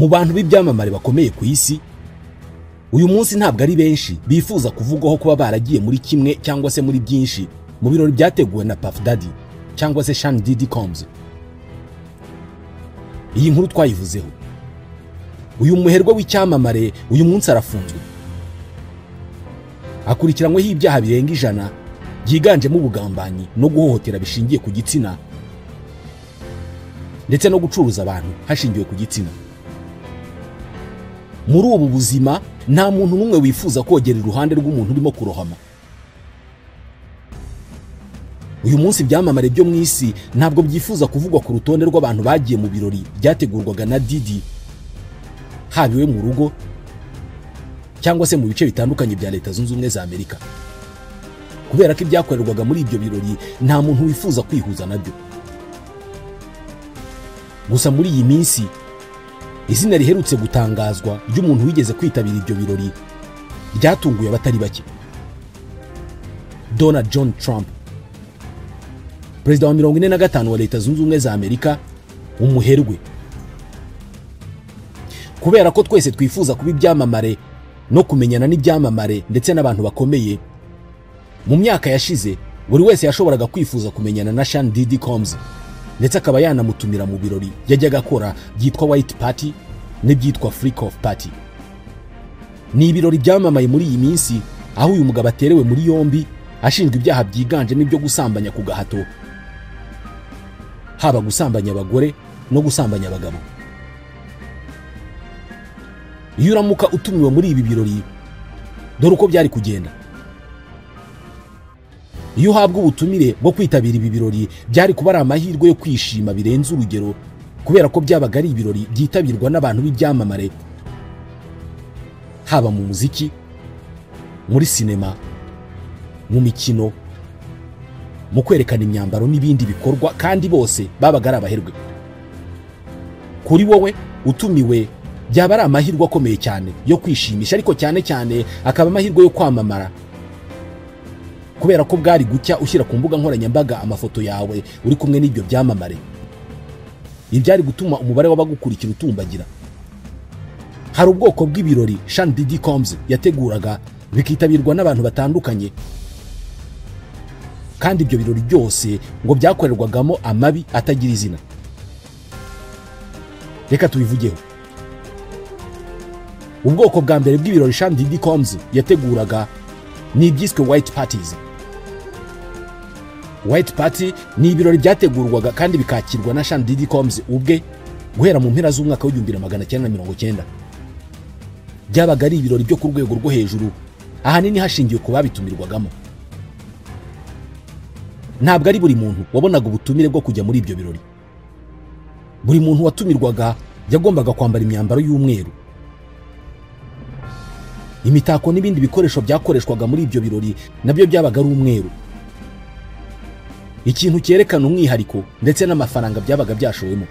Mu bantu b'ibyamamare bakomeye ku isi uyu munsi ntabwo ari benshi bifuza kuvugwaho kuba baragiye muri kimwe cyangwa se muri byinshi mu birori byateguwe na Puff Daddy cyangwa se Sean Diddy Combs. Iyi nkuru twayivuzeho. Uyu muherwe w'icyamamare uyu munsi arafunzwe, akurikiranyweho ibyaha birenga 100 byiganjemo ubugambanyi no guhohotera bishingiye ku gitsina ndetse no gucuruza abantu hashingiwe ku gitsina. Muri ubu buzima nta muntu n'umwe wifuza kogera iruhande rw'umuntu urimo kurohama. Uyu munsi ibyamamare byo mu isi ntabwo byifuza kuvugwa ku rutonde rw'abantu bagiye mu birori byategurwaga na Diddy, haba iwe mu rugo cyangwa se mu bice bitandukanye bya Leta Zunze Ubumwe za Amerika, kubera ko ibyakorerwaga muri ibyo birori nta muntu wifuza kwihuza nabyo. Gusa muri iyi minsi izina riherutse gutangazwa ry'umuntu wigeze kwitabira ibyo birori ryatunguye abatari bake: Donald John Trump, perezida wa 45 wa Leta Zunze Ubumwe za Amerika, umuherwe. Kubera ko twese twifuza kuba ibyamamare no kumenyana n'ibyamamare ndetse n'abantu bakomeye, mu myaka yashize buri wese yashoboraga kwifuza kumenyana na Sean Diddy Combs ndetse akaba yanamutumira mu birori yajyaga akora byitwa White Party n'ibyitwa Freak Off Party. Ni ibirori byamamaye muri iyi minsi aho uyu mugabo aterewe muri yombi ashinjwa ibyaha byiganjemo ibyo gusambanya ku gahato, haba gusambanya abagore no gusambanya abagabo. Iyo uramuka utumiwe muri ibi birori, dore uko byari kugenda. Iyo uhabwa ubutumire bwo kwitabira ibi birori, byari kuba ari amahirwe yo kwishima birenze urugero, kubera ko byabaga ari ibirori byitabirwa n'abantu b'ibyamamare, haba mu muziki, muri sinema, mu mikino, mu kwerekana imyambaro n'ibindi bikorwa, kandi bose babaga ari abaherwe. Kuri wowe utumiwe byaba ari amahirwe akomeye cyane yo kwishimisha, ariko cyane cyane akaba amahirwe yo kwamamara, kubera ko bwari gucya ushyira ku mbuga nkoranyambaga amafoto yawe uri kumwe n'ibyo byamamare. Ibyari gutuma umubare w'abagukurikira utumbagira. Hari ubwoko bw'ibirori Sean Diddy Combs yateguraga bikitabirwa n'abantu batandukanye, kandi ibyo birori byose ngo byakorerwagamo amabi atagira izina. Reka tubivugeho. Ubwoko bwa mbere bw'ibirori Sean Diddy Combs yateguraga ni ibyiswe White Parties. White Party ni ibirori byategurwaga kandi bikakirwa na Sean Diddy Combs ubwe guhera mu mpera z'umwaka w'1990. Byabaga ari ibirori byo ku rwego rwo hejuru, ahanini hashingiwe ku babitumirwagamo. Ntabwo ari buri muntu wabonaga ubutumire bwo kujya muri ibyo birori. Buri muntu watumirwaga yagombaga kwambara imyambaro y'umweru. Imitako n'ibindi bikoresho byakoreshwaga muri ibyo birori nabyo byabaga ari umweru, ikintu cyerekana umwihariko ndetse n'amafaranga byabaga byashowemo.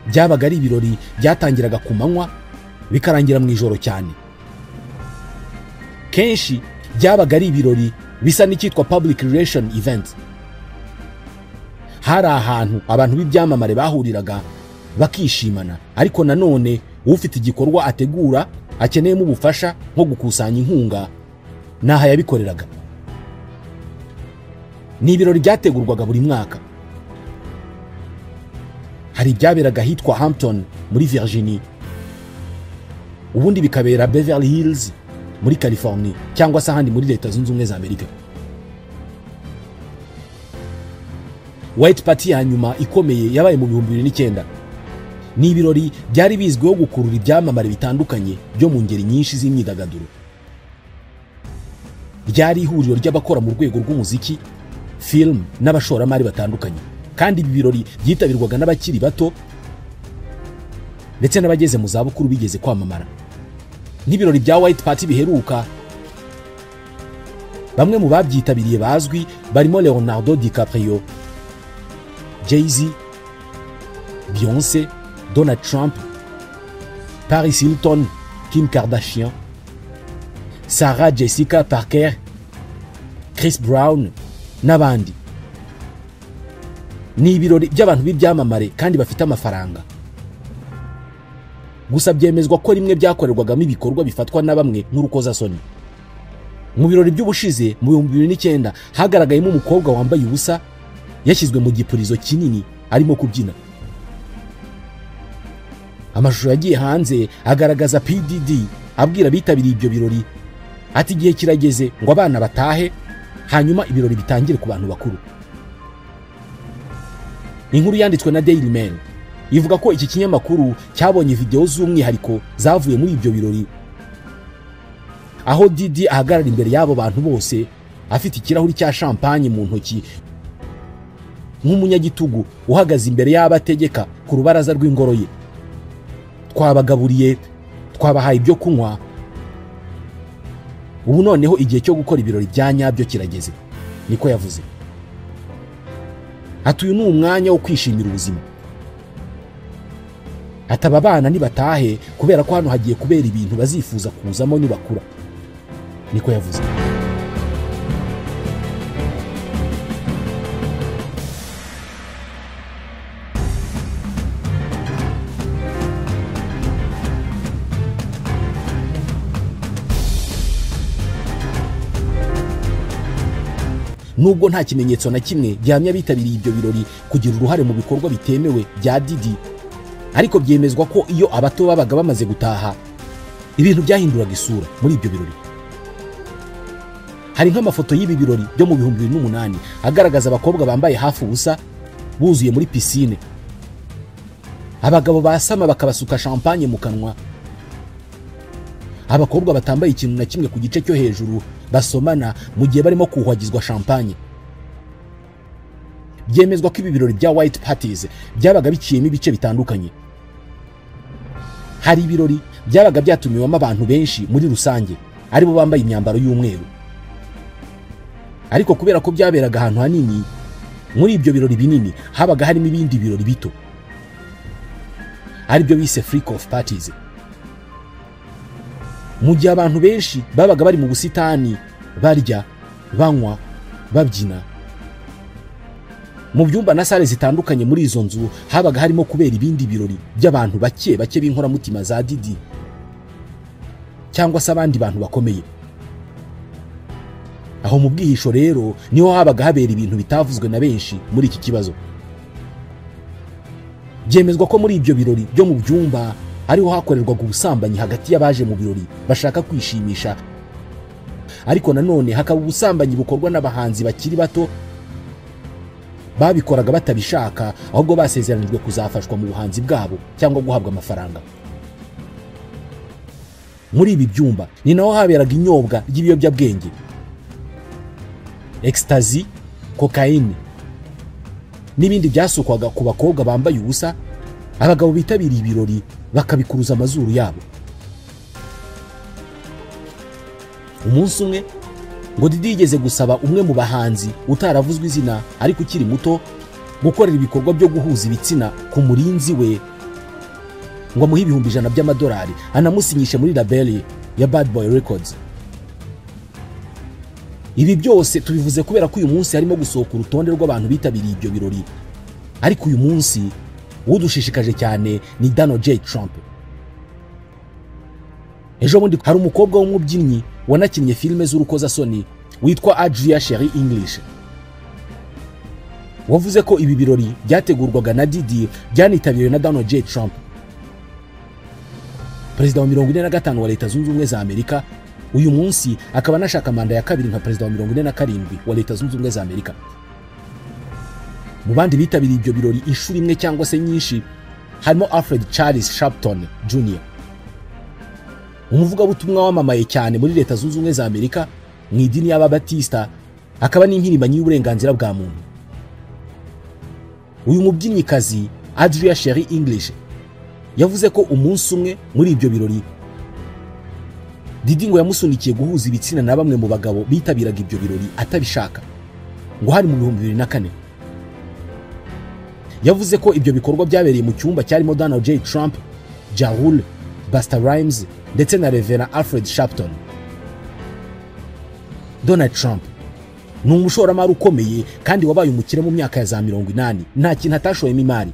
Byabaga ari ibirori byatangiraga ku manywa bikarangira mu ijoro cyane. Kenshi byabaga ari ibirori bisa n'icyitwa public relation event. Hari ahantu abantu b'ibyamamare bahuriraga bakishimana, ariko nanone ufite igikorwa ategura akeneyemo ubufasha nko gukusanya inkunga n'aha yabikoreraga. Ni ibirori byategurwaga buri mwaka. Hari ibyaberaga ahitwa Hampton muri Virginia, ubundi bikabera Beverly Hills muri California cyangwa se ahandi muri Leta Zunze Ubumwe za Amerika. White Party ya nyuma ikomeye yabaye mu 2009. Ni ibirori byari bizwiho gukurura ibyamamare bitandukanye byo mu ngeri nyinshi z'imyidagaduro. Ryari ihuriro ry'abakora mu rwego rw'umuziki, film n'abashoramari batandukanye, kandi ibi birori byitabirwaga n'abakiri bato ndetse n'abageze mu zabukuru bigeze kwamamara. N'ibirori bya White Party biheruka, bamwe mu babyitabiriye bazwi barimo Leonardo DiCaprio, Jay-Z, Beyoncé, Donald Trump, Paris Hilton, Kim Kardashian, Sarah Jessica Parker, Chris Brown n'abandi. Ni ibirori by'abantu b'ibyamamare kandi bafite amafaranga. Gusa byemezwa ko rimwe byakorerwagamo ibikorwa bifatwa na bamwe nk'urukozasoni. Mu birori by'ubushize mu 2009 hagaragayemo umukobwa wambaye ubusa yashyizwe mu gipurizo kinini arimo kubyina. Amashusho yagiye hanze agaragaza PDD abwira abitabiriye ibyo birori ati igihe kirageze ngo abana batahe hanyuma ibirori bitangire ku bantu bakuru. Inkuru yanditswe na Daily Mail ivuga ko iki kinyamakuru cyabonye video z'umwihariko zavuye muri ibyo birori, aho Diddy ahagarara imbere y'abo bantu bose afite ikirahuri cya champagne mu ntoki nk'umunyagitugu uhagaze imbere y'abategeka ku rubaraza rw'ingoro ye. Twabagaburiye, twabahaye ibyo kunywa, ubu noneho igihe cyo gukora ibirori bya nyabyo kirageze, niko yavuze. Ati uyu ni umwanya wo kwishimira ubuzima. Ati aba bana nibatahe kubera ko hano hagiye kubera ibintu bazifuza kuzamo nibakura, niko yavuze. Nubwo nta kimenyetso na kimwe gihamya bitabiriye ibyo birori kugira uruhare mu bikorwa bitemewe bya Diddy, ariko byemezwa ko iyo abato babaga bamaze gutaha ibintu byahinduraga isura muri ibyo birori. Hari nk'amafoto y'ibi birori byo mu 2008 agaragaza abakobwa bambaye hafi ubusa buzuye muri piscine, abagabo basama bakabasuka champagne mu kanwa, abakobwa batambaye ikintu na kimwe ku gice cyo hejuru basomana mu gihe barimo kuhagizwa champagne. Byemezwa ko ibi birori bya white parties byabaga biciyemo ibice bitandukanye. Hari ibirori byabaga byatumiwemo abantu benshi muri rusange aribo bambaye imyambaro y'umweru, ariko kubera ko byaberaga ahantu hanini, muri ibyo birori binini habaga harimo ibindi birori bito aribyo bise freak off parties. Mu gihe abantu benshi babaga bari mu busitani barya, banywa, babyina, mu byumba na sale zitandukanye muri izo nzu habaga harimo kubera ibindi birori by'abantu bake bake b'inkoramutima za Diddy cyangwa se abandi bantu bakomeye. Aho mu bwihisho rero niho habaga habera ibintu bitavuzwe na benshi muri iki kibazo. Byemezwa ko muri ibyo birori byo mu byumba ariho hakorerwaga ubusambanyi hagati y'abaje mu birori bashaka kwishimisha, ariko nanone hakaba ubusambanyi bukorwa n'abahanzi bakiri bato babikoraga batabishaka, ahubwo basezeranijwe kuzafashwa mu buhanzi bwabo cyangwa guhabwa amafaranga. Muri ibi byumba ni naho haberaga inyobwa ry'ibiyobyabwenge, ecstasy, cocaine n'ibindi byasukwaga ku bakobwa bambaye ubusa, abagabo bitabiriye ibirori bakabikuruza amazuru yabo. Umunsi umwe ngo Diddy yigeze gusaba umwe mu bahanzi utaravuzwe izina ariko ukiri muto gukorera ibikorwa byo guhuza ibitsina ku murinzi we ngo amuhe $100,000 by'amadolari anamusinyishe muri label ya Bad Boy Records. Ibi byose tubivuze kubera ko uyu munsi harimo gusohoka urutonde rw'abantu bitabiriye ibyo birori, ariko uyu munsi udushishikaje cyane ni Donald J. Trump. Ejo bundi hari umukobwa w'umubyinnyi wanakinnye filime z'urukozasoni witwa Adria Sherry English wavuze ko ibi birori byategurwaga na Diddy byanitabiriwe na Donald J. Trump, perezida wa 45 wa Leta Zunze Ubumwe za Amerika. Uyu munsi akaba anashaka manda ya kabiri nka perezida wa 47 wa Leta Zunze Ubumwe za Amerika. Mu bandi bitabiriye ibyo birori inshuro imwe cyangwa se nyinshi harimo Alfred Charles Sharpton Jr., umuvugabutumwa wamamaye cyane muri Leta Zunze Ubumwe za Amerika mu idini y'Ababatista, akaba n'impirimbanyi y'uburenganzira bwa muntu. Uyu mubyinnyikazi Adria Sherry English yavuze ko umunsi umwe muri ibyo birori Diddy ngo yamusunikiye guhuza ibitsina na bamwe mu bagabo bitabiraga ibyo birori atabishaka, ngo hari mu 2004. Yavuze ko ibyo bikorwa byabereye mu cyumba cyarimo Donald J. Trump, Ja Rule, Busta Rhymes ndetse na Reverend Alfred Sharpton. Donald Trump ni umushoramari ukomeye kandi wabaye umukire mu myaka ya za 80, nta kintu atashoyemo imari.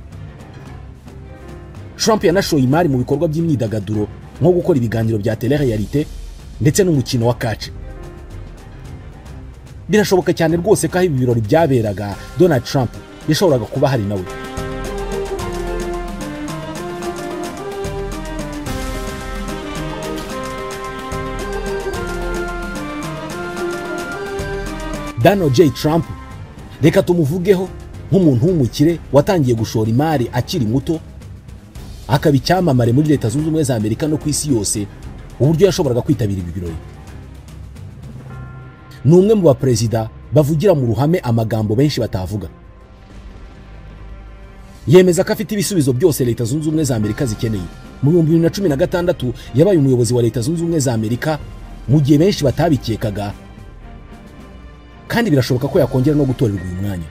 Trump yanashoye imari mu bikorwa by'imyidagaduro nko gukora ibiganiro bya télé-réalité ndetse n'umukino wa catch. Birashoboka cyane rwose ko aho ibi birori byaberaga Donald Trump yashoboraga kuba hari nawe. Donald J. Trump reka tumuvugeho nk'umuntu w'umukire watangiye gushora imari akiri muto, akaba icyamamare muri Leta Zunze Ubumwe za Amerika no ku isi yose, uburyo yashoboraga kwitabira ibi birori. Ni umwe mu baperezida bavugira mu ruhame amagambo benshi batavuga. Yemeza ko afite ibisubizo byose Leta Zunze Ubumwe za Amerika zikeneye. Mu 2016 yabaye umuyobozi wa Leta Zunze Ubumwe za Amerika mu gihe benshi batabikekaga, kandi birashoboka ko yakongera no gutorerwa uyu mwanya.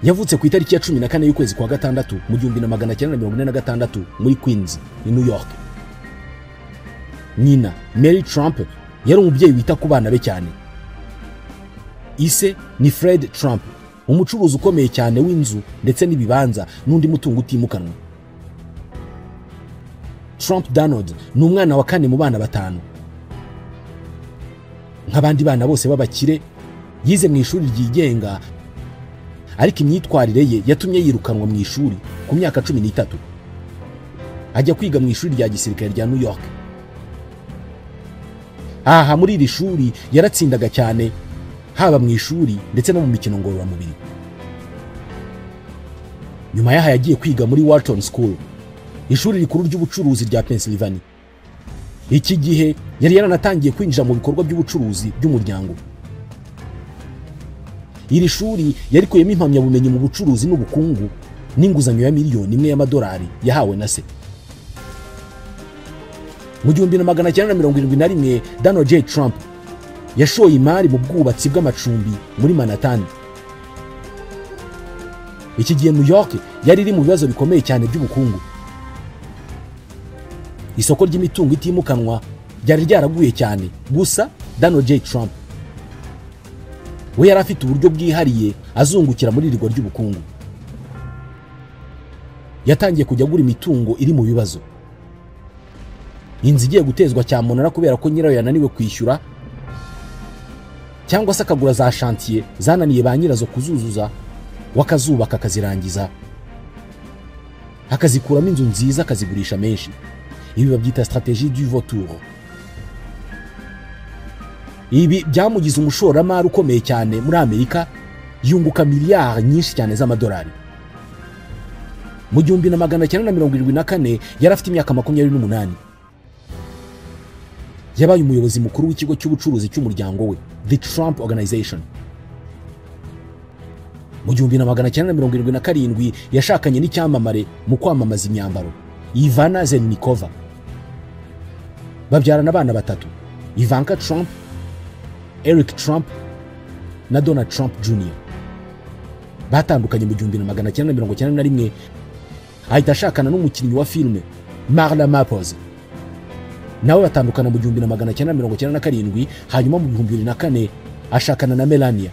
Yavutse ku itariki ya 14 y'ukwezi kwa gatandatu mu 1946 muri Queens, i New York. Nyina Mary Trump yari umubyeyi wita ku bana be cyane. Ise ni Fred Trump, umucuruzi ukomeye cyane w'inzu ndetse n'ibibanza n'undi mutungo utimukanwa. Trump Donald ni umwana wa kane mu bana batanu. Nk'abandi bana bose b'abakire, yize mu ishuri ryigenga, ariko imyitwarire ye yatumye yirukanwa mu ishuri ku myaka 13. Ajya kwiga mu ishuri rya gisirikare rya New York. Aha muri iri shuri yaratsindaga cyane, haba mu ishuri ndetse no mu mikino ngororamubiri. Nyuma yaha yagiye kwiga muri Wharton School, ishuri rikuru ry'ubucuruzi rya Pennsylvania. Iki gihe yari yaranatangiye kwinjira mu bikorwa by'ubucuruzi by'umuryango. Iri shuri yarikuyemo impamyabumenyi mu bucuruzi n'ubukungu n'inguzanyo ya miliyoni imwe y'amadolari yahawe na se. Mu 1971 Donald J. Trump yashoye imari mu bwubatsi bw'amacumbi muri Manhattan. Iki gihe New York yari iri mu bibazo bikomeye cyane by'ubukungu. Isoko ry'imitungo itimukanwa ryari ryaraguye cyane, gusa Donald J. Trump we yari afite uburyo bwihariye azungukira muri irigwa ry'ubukungu. Yatangiye kujya agura imitungo iri mu bibazo. Inzu igiye gutezwa cyamunara kubera ko nyirayo yananiwe kwishyura, cyangwa se akagura za chantier zananiye ba nyirazo kuzuzuza, wakazubaka akazirangiza, akazikuramo inzu nziza akazigurisha menshi. Ibi babyita stratégie du vautour. Ibi byamugize umushoramari ukomeye cyane muri Amerika, yunguka miliyari nyinshi cyane z'amadolari. Mu 1974 yari afite imyaka 28. Yabaye umuyobozi mukuru w'ikigo cy'ubucuruzi cy'umuryango we, The Trump Organization. Mu 1977 yashakanye n'icyamamare mu kwamamaza imyambaro, Ivana Zelnikova. Babyarana abana batatu, Ivanka Trump, Eric Trump na Donald Trump Jr. Batandukanye mu 1991, ahita ashakana n'umukinnyi wa filime Marla Maples. Nawe batandukana mu 1997, hanyuma mu 2004 ashakana na Melania.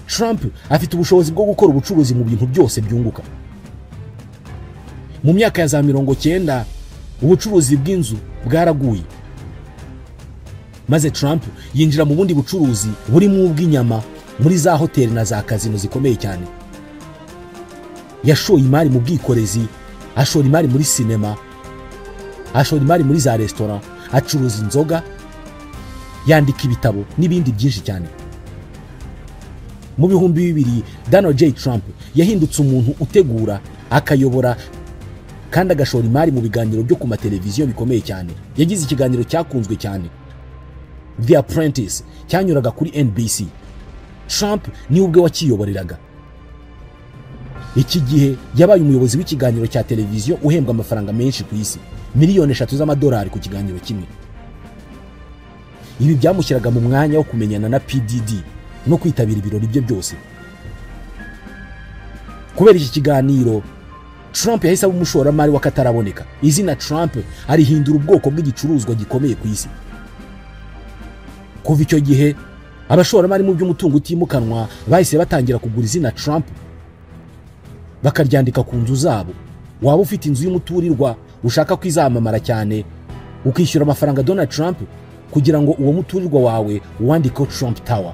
Trump afite ubushobozi bwo gukora ubucuruzi mu bintu byose byunguka. Mu myaka ya za 90 ubucuruzi bw'inzu bwaraguye, maze Trump yinjira mu bundi bucuruzi burimo ubw'inyama muri za hoteli na za kazino zikomeye cyane. Yashoye imari mu bwikorezi, ashora imari muri sinema, ashora imari muri za restaurant, acuruza inzoga, yandika ibitabo n'ibindi byinshi cyane. Mu 2000 Donald J. Trump yahindutse umuntu utegura, akayobora kandi agashora imari mu biganiro byo ku mateleviziyo bikomeye cyane. Yagize ikiganiro cyakunzwe cyane, The Apprentice, cyanyuraga kuri NBC. Trump ni ubwe wakiyoboreraga. Iki gihe yabaye umuyobozi w'ikiganiro cya televiziyo uhembwa amafaranga menshi ku isi, miliyoni 3 z'amadolari ku kiganiro kimwe. Ibi byamushyiraga mu mwanya wo kumenyana na PDD no kwitabira ibirori bye byose. Kubera iki kiganiro, Trump yahise aba umushoramari w'akataraboneka. Izina Trump arihindura ubwoko bw'igicuruzwa gikomeye ku isi. Kuva icyo gihe abashoramari mu by'umutungo utimukanwa bahise batangira kugura izina Trump bakaryandika ku nzu zabo. Waba ufite inzu y'umuturirwa ushaka kwizamamara cyane, ukishyura amafaranga Donald Trump kugira ngo uwo muturirwa wawe uwandikeho Trump Tower.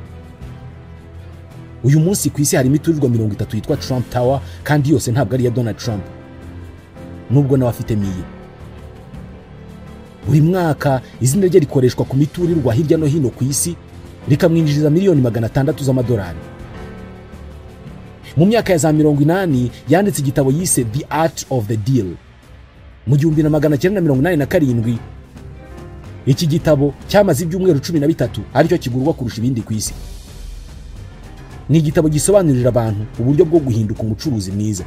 Uyu munsi ku isi hari imiturirwa 30 yitwa Trump Tower, kandi yose ntabwo ari iya Donald Trump, nubwo nawe afite miye. Buri mwaka izina rye rikoreshwa ku miturirwa hirya no hino ku isi, rikamwinjiriza miliyoni 600 z'amadolari. Mu myaka ya za 80 yanditse igitabo yise The Art of the Deal. Mu 1987 iki gitabo cyamaze ibyumweru 13 aricyo kigurwa kurusha ibindi ku isi. Ni igitabo gisobanurira abantu uburyo bwo guhinduka umucuruzi mwiza.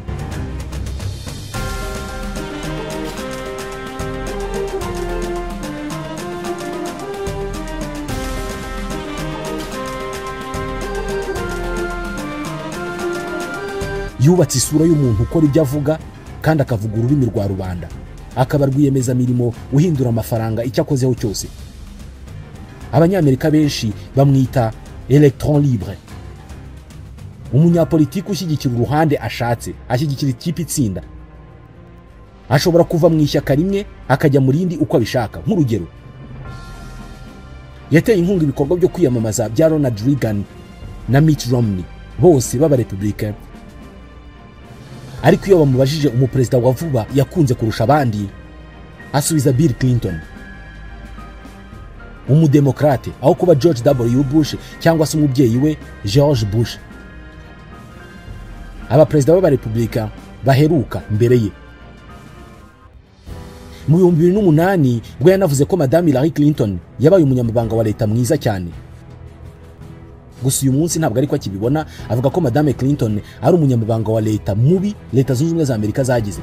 Yubatse isura y'umuntu ukora ibyo avuga kandi akavuga ururimi rwa rubanda, akaba rwiyemezamirimo uhindura amafaranga icyo akozeho cyose. Abanyamerika benshi bamwita Electron Libre, umunyapolitiki ushyigikira uruhande ashatse, ashyigikira ikipe itsinda. Ashobora kuva mu ishyaka rimwe akajya mu rindi uko abishaka. Nk'urugero, yateye inkunga ibikorwa byo kwiyamamaza bya Ronald Reagan na Mitt Romney, bose b'abarepublicain. Ariko iyo bamubajije umuperezida wa vuba yakunze kurusha abandi, asubiza Bill Clinton, umudemokrate, aho kuba George W. Bush cyangwa se umubyeyi we George Bush, abaperezida b'abarepublika baheruka mbere ye. Mu 2008 bwo yanavuze ko Madame Hillary Clinton yabaye umunyamabanga wa leta mwiza cyane. Gusa uyu munsi ntabwo ariko akibibona, avuga ko Madame Clinton ari umunyamabanga wa leta mubi Leta Zunze Ubumwe za Amerika zagize.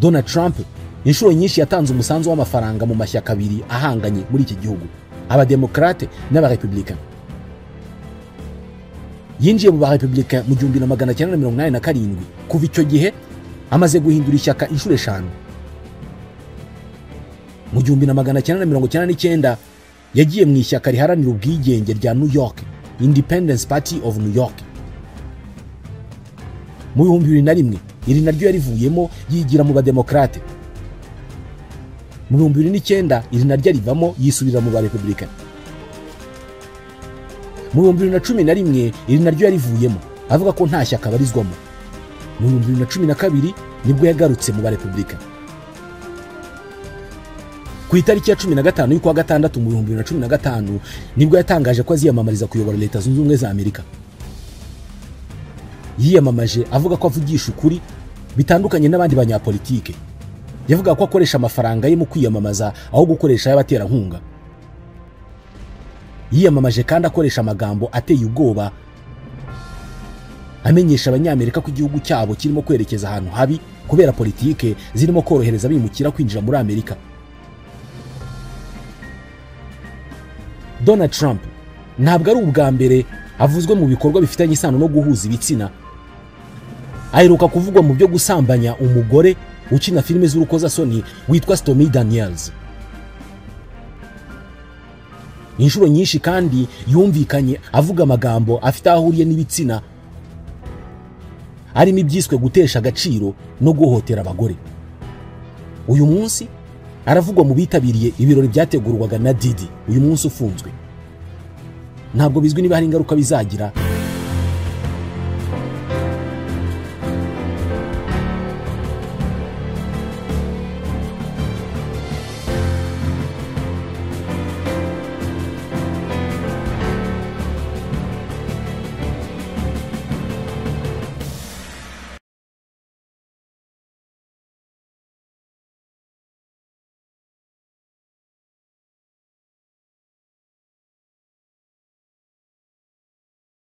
Donald Trump inshuro nyinshi yatanze umusanzu w'amafaranga mu mashyaka abiri ahanganye muri iki gihugu, abademokrate n'abarepublicain. Yinjiye mu barepublicain mu 1987. Kuva icyo gihe amaze guhindura ishyaka inshuro 5. Mu 1999 yagiye mu ishyaka riharanira ubwigenge rya New York, Independence Party of New York. Mu 2001 iri naryo yarivuyemo yigira mu bademokrate. Mu 2009 iri naryo rivamo yisubira mu barepublicain. Mu 2011 iri naryo yarivuyemo avuga ko nta shyaka barizwamo. Mu 2012 nibwo yagarutse mu barepublicain. Ku itariki ya 15 y'ukwa gatandatu mu 2015 nibwo yatangaje ko aziyamamariza kuyobora Leta Zunze Ubumwe za Amerika. Yiyamamaje avuga ko avugisha ukuri bitandukanye n'abandi banyapolitike. Yavuga ko akoresha amafaranga ye mu kwiyamamaza aho gukoresha y'abaterankunga. Yiyamamaje kandi akoresha amagambo ateye ubwoba, amenyesha abanyamerika ko igihugu cyabo kirimo kwerekeza ahantu habi kubera politike zirimo korohereza abimukira kwinjira muri Amerika. Donald Trump ntabwo ari ubwa mbere avuzwe mu bikorwa bifitanye isano no guhuza ibitsina. Aheruka kuvugwa mu byo gusambanya umugore ukina filime z'urukozasoni witwa Stormy Daniels. Inshuro nyinshi kandi yumvikanye avuga amagambo afite aho ahuriye n'ibitsina, arimo ibyiswe gutesha agaciro no guhohotera abagore. Uyu munsi aravugwa mu bitabiriye ibirori byategurwaga na Didi, uyu munsi ufunzwe. Ntabwo bizwi niba hari ingaruka bizagira